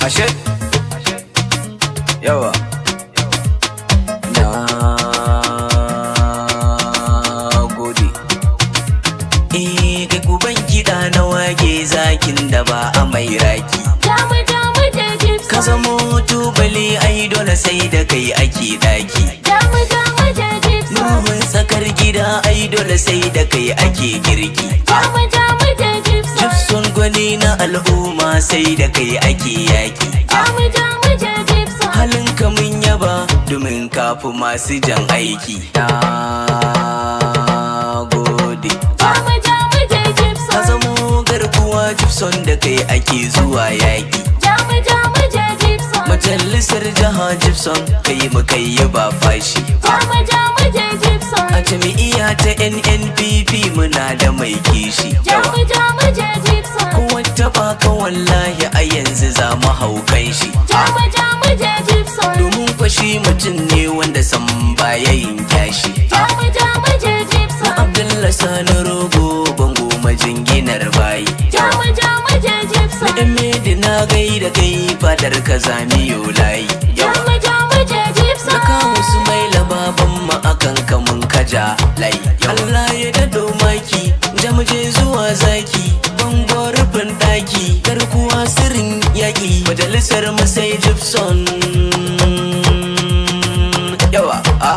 Ashe? Yawa. Na gode. Eh, kai ku ban kiɗa na wage zakin da ba a mai raki. Jamu jamu je Ka Gibson. zamo tubali, ai dole sai da kai ake daki. Jamu jamu je Gibson. Murhun tsakar gida, ai dole sai da kai ake girki. Jamu jamu je Gibson. Gibson, gwani na al'umma, sai da kai ake yaki. Jamu jamu je Gibson. Halinka mun yaba, domin kafi masu jan aiki. Na gode. Jamu jamu je Ka Gibson. zamo garkuwa Gibson, da kai ake zuwa yaki. Jamu jamu je Gibson. Majalisar jiha Gibson, kai mu kai ba fashi. Jamu jamu je Gibson. A jami'iya ta NNPP muna da mai kishi. Jamu jamu je Gibson. Kowa taɓa ka, wallahi a yanzu za mu hau kan shi. Jamu jamu je Gibson. Domin kwashi mutum ne wanda san baya yin kyashi. Jamu jamu je Na Gibson. Abdullah Sani Rogo, bango majinginar bayi. Jamu jamu je Gibson. Na Medi, na gaida kai, fadar ka zamiyo layi. Yawa. Jamu jamu je Gibson. Na kawo su mai lababan ma akan kamun kaja layi. Allah ya dado maki, jamuje zuwa zaki. Bango rufin daki, garkuwa sirrin yaki. Majalisar mu sai Gibson. Yawa, a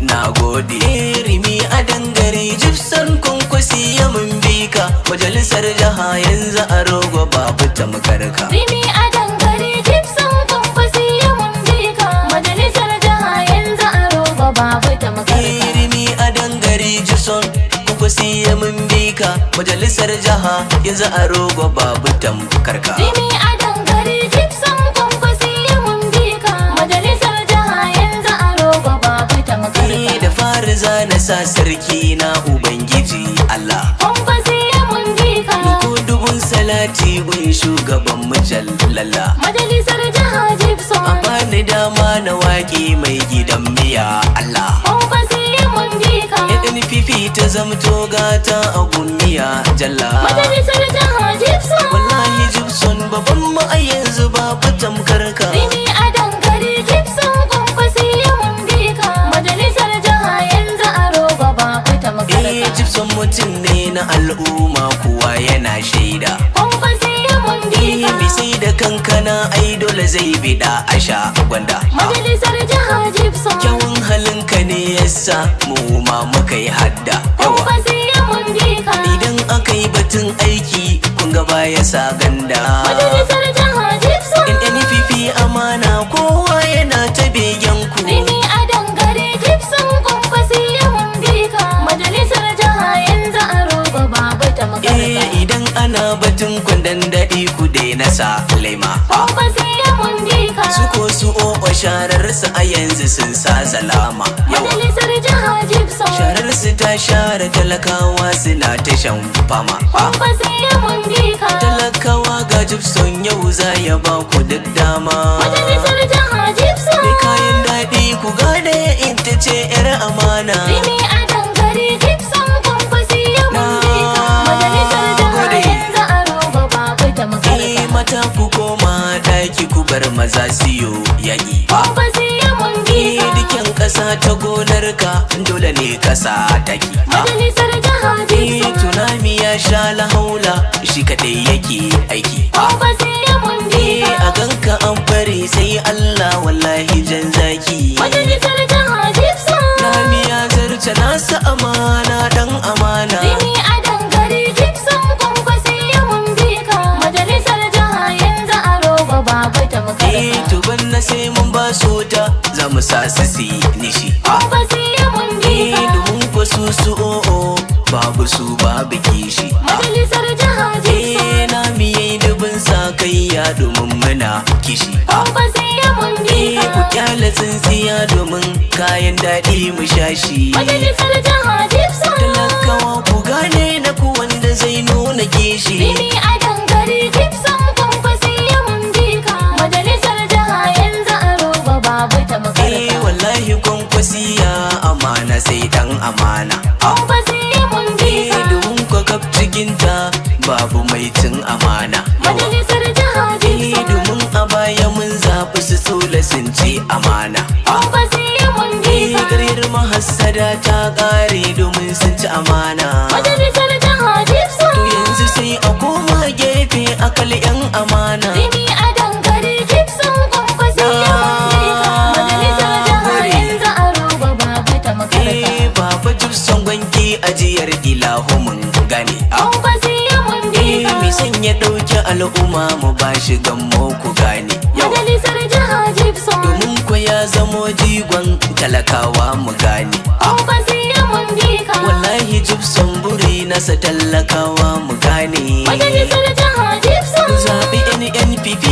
na gode. Rimi a dangare Gibson, Kwankwasi ya mun bika. Majalisar jiha yanzu a Rogo babu tamkarka. Rimi a dangare Gibson, Kwankwasi ya mun bika. Majalisar jiha yanzu a Rogo babu tamkarka. Rimi a dangare Gibson, Kwankwasi ya mun bika. Majalisar jiha yanzu a Rogo babu tamkarka. Rimi a dangare Gibson, Kwankwasi ya mun bika. Majalisar jiha yanzu a Rogo babu Eh, tamkarka. da fari za na sa sarki na Ubangiji Allah. Kwankwasi ya mun bika. Ko dubun salati gun shugaban mujallala. Majalisar jiha Gibson. A bani dama na waƙe mai gidan miya Allah. Kwankwasi ya mun bika. NPP ta zamto gata a gummiya jalla. Majalisar jiha Gibson. Wallahi Gibson babban mu, a yanzu babu tamkarka. Rimi a dangare Gibson, Kwankwasi ya mun bika. Majalisar jiha yanzu a Rogo babu Eh, tamkarka. Gibson mutum ne na al'umma, kowa yana shaida. Kwankwasi ya mun Eh, bika. mai sai da kankana ai dole zai bida a sha gwanda. Majalisar jiha Gibson. Kyawun halinka ne yasa mu ma muka yi hadda. Yawa. Kwankwasi ya mun bika. Idan aka yi batun aiki, kun ga baya sa ganda. Majalisar jiha Gibson. NNPP amana, kowa yana ta begen ku. Rimi a dangare Gibson, Kwankwasi ya mun bika. Majalisar jiha yanzu a Rogo babu tamkarka. Eh, idan ana batun kwandon daɗi, ku daina sa laima. Kwankwasi ya mun bika. Su ko su o'o, sharar su a yanzu sun sa zalama. Yawa. Majalisar jiha Gibson. Sharar su ta share talakawa, suna ta shan fama. Kwankwasi ya mun bika. Talakawa, ga Gibson yau za ya ba ku duk dama. Majalisar jiha Gibson. Mai kayan daɗi, ku gane ita ce 'yar amana. Rimi a dangare Gibson, Kwankwasi ya mun bika. Majalisar jiha Gode. yanzu a Rogo babu Eh, tamkarka. mata ku koma ɗaki, ku bar maza siyo yaƙi. Kwankwasi ya mun Eh, bika. dukan ƙasa ta gonarka, dole ne kasa taki. Majalisar jiha Eh, Gibson. tunami ya sha lahaula, shi kaɗai yake aiki. Kwankwasi ya mun Eh, bika. a ganka an fari sai Allah, wallahi jan zaki. Majalisar jiha Gibson. Nami ya zarce nasa amana, dan amana. Rimi a dangare Gibson, Kwankwasi ya mun bika. Majalisar jiha yanzu a Rogo babu Eh, tamkarka. tuban na sai mun ba su wuta, za mu sa su su yi nishi. Kwankwasi ya mun Eh, bika. domin ko su su o'o, babu su babu kishi. Majalisar jiha Gibson. Eh, na miye dubin sa kai ya, domin muna kishi. Kwankwasi ya mun Eh, ku bika. kyale tsintsiya, domin kayan daɗi mu sha shi. Majalisar jiha Gibson. Talakawa, ku gane na ku wanda zai nuna kishi. Rimi a dangare Gibson, Kwankwasi ya mun bika. Majalisar jiha yanzu a Rogo babu Eh, tamkarka. wallahi Kwankwasiya amana sai dan amana. Kwankwasi ya mun Eh, bika. domin kwa kaf cikinta babu mai cin amana. Majalisar jiha Eh, Gibson. domin a baya mun zaɓi su tsula sun ci amana. Kwankwasiya mun bi Eh, ka. karyar mahassada ta ƙare domin sun ci amana. Majalisar jiha Gibson. To yanzu sai a koma gefe a kalli 'yan amana. Rimi a dangare Gibson kwankwasiya mun bi ka. Majalisar jiha yanzu a roba babu ta makarka. Eh, Baba Gibson gwanki ajiyar ilahu mun gane. Ah. Kwankwasiya mun bi Eh, ka. mai son ya ɗauki al'umma mu ba shi gammo ku gane. Yawa. Majalisar jiha Gibson. Domin ku ya zamo jigon talakawa mu gane. Kwankwasiya mun bi ka. Wallahi Gibson buri nasa talakawa mu gane. Majalisar jiha Gibson. Zaɓi NNPP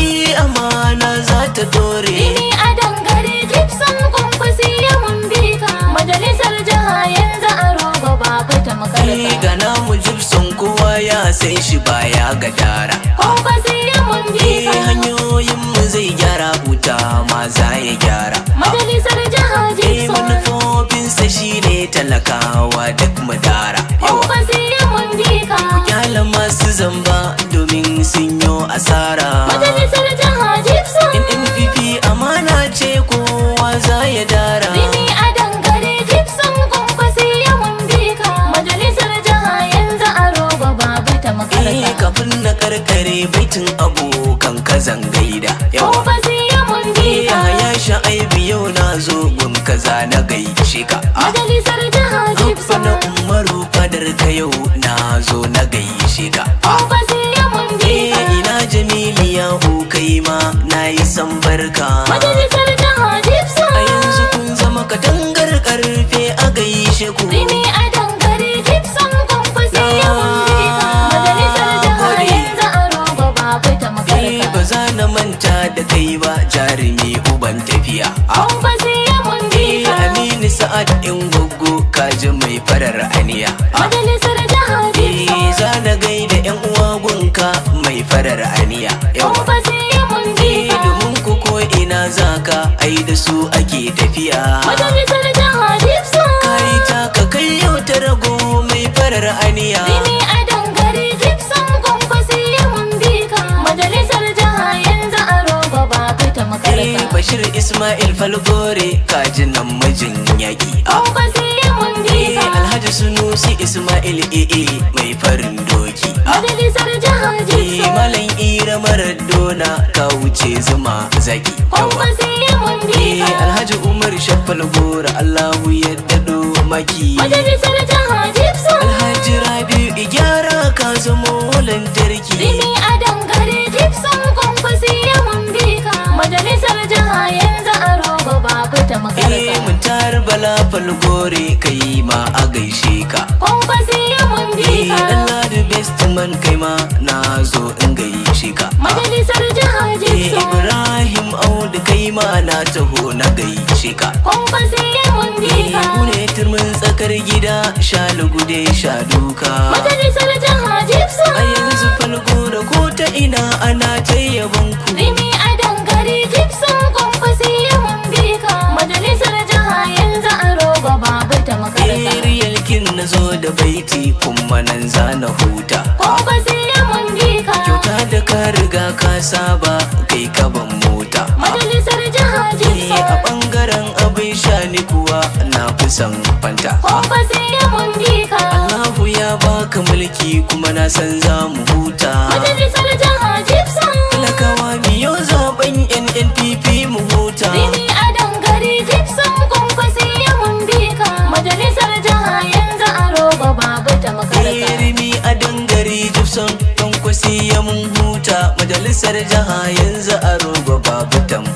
amana za ta dore. Rimi a dangare Gibson kwankwasiya mun bi ka. Majalisar jiha yanzu a roba babu ta Eh, makarka. ga namu Gibson kowa ya san shi baya gadara. Kwankwasiya mun bi Eh, ka. hanyoyin mu zai gyara wuta ma za ya gyara. Majalisar jiha Eh, Gibson. manufofinsa shine talakawa duk mu dara. Yawa. Kwankwasiya mun bi ka. Kyala masu zamba domin sun yo asara. Majalisar jiha Gibson. NNPP amana ce kowa za ya dara. Rimi a dangare Gibson kwankwasiya mun bi ka. Majalisar jiha yanzu a roba babu ta Eh, makarka. kafin na karkare baitin abokan kazan gaida. Yawa. Kwankwasiya mun bi Eh, ka. ya sha'aibu yau na zo gun kaza na gaishe ka. Ah, Majalisar jiha Abba Gibson. na Umaru fadar ka yau na zo na gaishe ka. Ah, Kwankwasiya mun bi eh, ka. ina Jamilu ya kai ma na yi san barka. Majalisar jiha Gibson. A yanzu kun zama katangar karfe a gaishe ku. Rimi a dangare Gibson kwankwasiya mun bi ka. Majalisar jiha Gode. yanzu a roba babu ta Eh, makarka. ba za na manta da kai ba jarumi uban tafiya. Ah, Kwankwasiya mun bi eh, ka. Aminu Sa'ad in goggo kaji mai farar aniya. Ah, Majalisar jiha eh, Gibson. za na gaida yan uwa gunka mai farar aniya. Yawa. Kwankwasiya mun bi Eh, ka. domin ku ko ina zaka ai da su ake tafiya. Majalisar jiha Gibson. Kai taka kai yau ta rago mai farar aniya. Rimi a dangare Gibson kwankwasiya mun bi ka. Majalisar jiha yanzu a roba babu ta Eh, makarka. Bashir Ismail Falgore kaji nan mijin yaƙi. Ah, Kwankwasiya mun bi eh, ka. Alhaji Sunusi Ismail AA mai farin doki. Ah, Majalisar jiha eh, Gibson. Malam Ira Maradona ka wuce zuma zaki. Yawa. Kwankwasiya mun bi Eh, ka. Alhaji Umar Shaffal Gora Allahu ya dado maki. Majalisar jiha Gibson. Alhaji Rabi'u Igyara ka zamo lantarki. Rimi a dangare Gibson kwankwasiya mun bi ka. Majalisar jiha yanzu a roba babu ta Eh, makarka. mun tar bala falgore kai ma a gaishe ka. Kwankwasiya mun bi Eh, ka. dan Ladi best man kai ma na zo in gaishe ka. Majalisar jiha Eh, Gibson. Ibrahim Audu kai ma na taho na gaishe ka. Kwankwasiya mun bi Eh, ka. ku ne turmin tsakar gida sha lugude sha duka. Majalisar jiha Gibson. A yanzu falgore ko ta ina ana ta yabon ku. Rimi a dangare Gibson kwankwasiya mun bi ka. Majalisar jiha yanzu a roba babu ta makarka. Ariel kin na zo da baiti kuma nan za na huta. Kwankwasiya mun bi ka. Kyauta da ka riga ka saba kai ka ban mota. Majalisar jiha Eh, a Gibson. bangaren abin sha ni kuwa na fi son Fanta. Kwankwasiya mun bi ka. Allahu ya baka mulki kuma na san za mu huta. Majalisar jiha Gibson. Talakawa miyo zaben NNPP mu huta. Rimi a dangare Gibson kwankwasiya mun bi ka. Majalisar jiha yanzu a roba babu ta makarka. Rimi a dangare Gibson kwankwasi ya mun huta. Majalisar jiha yanzu a roba babu tamkar.